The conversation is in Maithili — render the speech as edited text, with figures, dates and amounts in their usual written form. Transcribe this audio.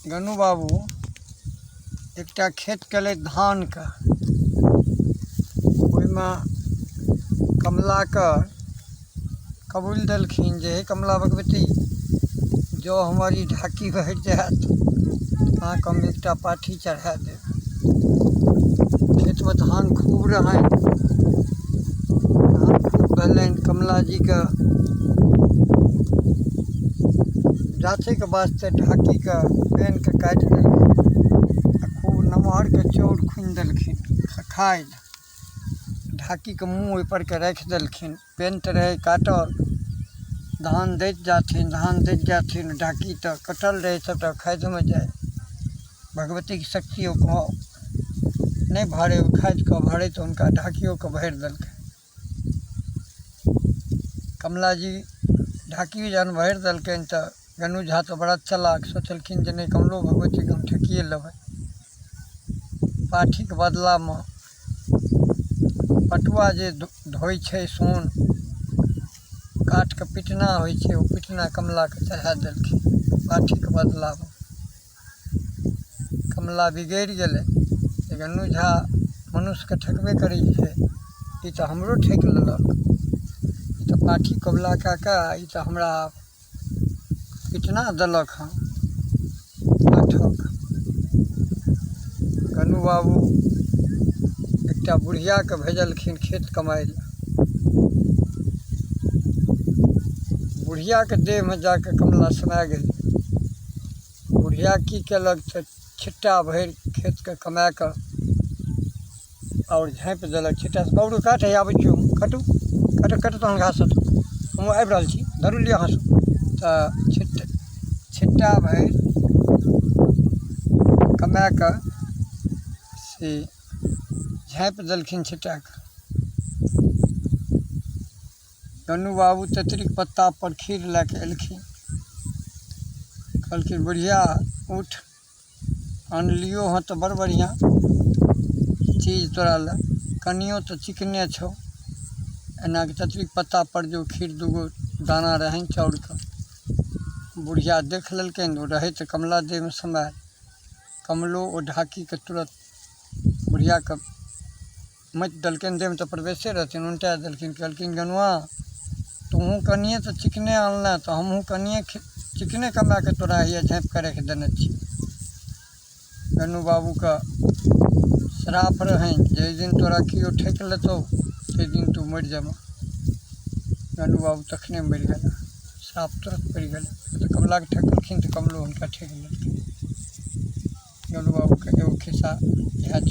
गनू बाबू एकटा खेत केलथि धानके। ओहिमे कमलाके कबूल देलखिन जे हे कमला भगवती, जँ हमर ई ढाकी भरि जायत, अहाँके हम एकटा पाठी चढ़ा देब। खेतमे धान खूब रहनि, धान खूब भेलनि। कमला जीके जाँचैके वास्ते ढाकीके पेनके काटि देलखिन आ खूब नमहरके चाउर खुनि देलखिन। खादि ढाकीके मुँह ओहिपर के राखि देलखिन। पेन तऽ रहै काटल। धान दैत जाथिन, धान दैत जाथिन, ढाकी तऽ कटल रहै, सभटा खादिमे जाय। भगवतीके शक्ति ओकर नहि भरै, ओ खादिके भरै तऽ हुनका ढाकियोके भरि देलकै। कमला जी ढाकी जहन भरि देलकनि तऽ गनू झा तऽ बड़ा चलाक, सोचलखिन जे नहि, कमलो भगवतीके हम ठकिए लेबै। पाठीके बदलामे पटुआ जे धोइ छै, सोन काठके पिटना होइ छै, ओ पिटना कमलाके चढ़ा देलखिन पाठीके बदलामे। कमला बिगड़ि गेलै जे गन्नू झा मनुष्यके ठकबे करै छै, ई तऽ हमरो ठकि लेलक। ई तऽ पाठी कबुला कए कऽ ई तऽ हमरा पिटना देलक हँ काठक। गन्नू बाबू एकटा बुढ़ियाके भेजलखिन खेत कमाइ लए। बुढ़ियाके देहमे जाके कमला समा गेलै। बुढ़िया की केलक तऽ छिट्टा भरि खेतके कमा कऽ आओर झाँपि देलक छिट्टासँ। बाबू काट, आबै छी हम। काटू, काटू, काटू तहन घास। हम आबि रहल छी, धरू, लिअ हाँसू। तऽ छिट्टा भरि कमा कऽ से झाँपि देलखिन छिट्टाके। गन्नू बाबू तेतरिक पत्ता पर खीर लए कऽ एलखिन। कहलखिन, बुढ़िया उठ, अनलियौ हँ तऽ बड़ बढ़िआँ चीज तोरा लए। कनियो तऽ चिकने छौ। एना कऽ तेतरिक पत्ता पर जे ओ खीर दूगो दाना रहनि चाउरके, बुढ़िया देख लेलकनि। ओ रहै तऽ कमला देहमे समायल। कमलो ओ ढाकीके तुरत बुढ़ियाके मथि देलकनि। देहमे तऽ प्रवेशे रहथिन, उनटा देलखिन। कहलखिन, गनुआ, तोहूँ कनिए तऽ चिकने अनलेँ, तऽ हमहूँ कनिए चिकने कमा कऽ तोरा हैया झाँपि कऽ राखि देने छी। गन्नू बाबूके श्राप रहनि, जाहि दिन तोरा केओ ठकि लेतौ, ताहि दिन तू मरि जेबह। गन्नू बाबू तखने मरि गेला। श्राप तुरत पड़ि गेलै। तऽ कमलाके ठकलखिन तऽ कमलो हुनका ठकि लेलखिन। गन्नू बाबूके एगो खिस्सा इएह।